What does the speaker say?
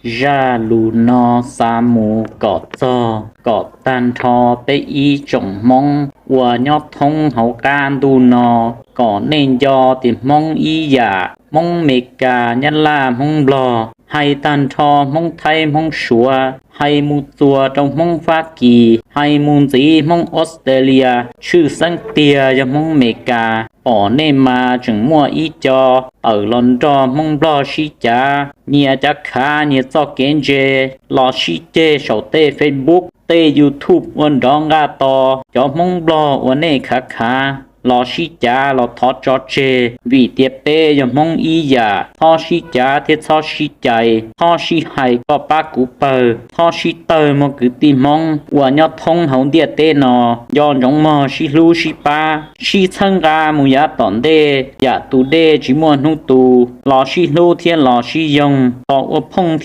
Zaj lus no xa mus kom txog kom tag nrho peb ib tsoom Hmoob uas nyob thoob hauv qab ntuj no, kom nej nco tias Hmoob ib yam, Hmoob Mes Kas, Nyab Laj, Hmoob Nplog, hais tag nrho Hmoob Thaib, Hmoob Suav, hais mus txuas rau Hmoob Fab Kis, hais mus ntxiv Hmoob Australia, tshwj xeeb tiag yog Hmoob Mes Kas. Pom nej mas tseem muaj ib co tawm los nrog Hmoob Nplog sib cav, nyias cav khav nyias txoj kev ntse, los sib ceg saum tej Facebook, tej YouTube ua nrov nqaj to. Cov Hmoob Nplog uas nej khav khav los sib cav los thov tso tseg, vim tias peb yog Hmoob ib yam. Txhob sib cav thiab txhob sib cais, txhob sib hais koj pab kuv pawg, txhob sib tawg mog kwv tij Hmoob uas nyob thoob hauv ntiaj teb no. Nco ntsoov mog, sib hlub sib pab, sib txhawb nqa mus yav tom ntej, yam tus dej tsis muaj hnub tu. Los sib hlub thiab los sib yoog, los ua phooj thiab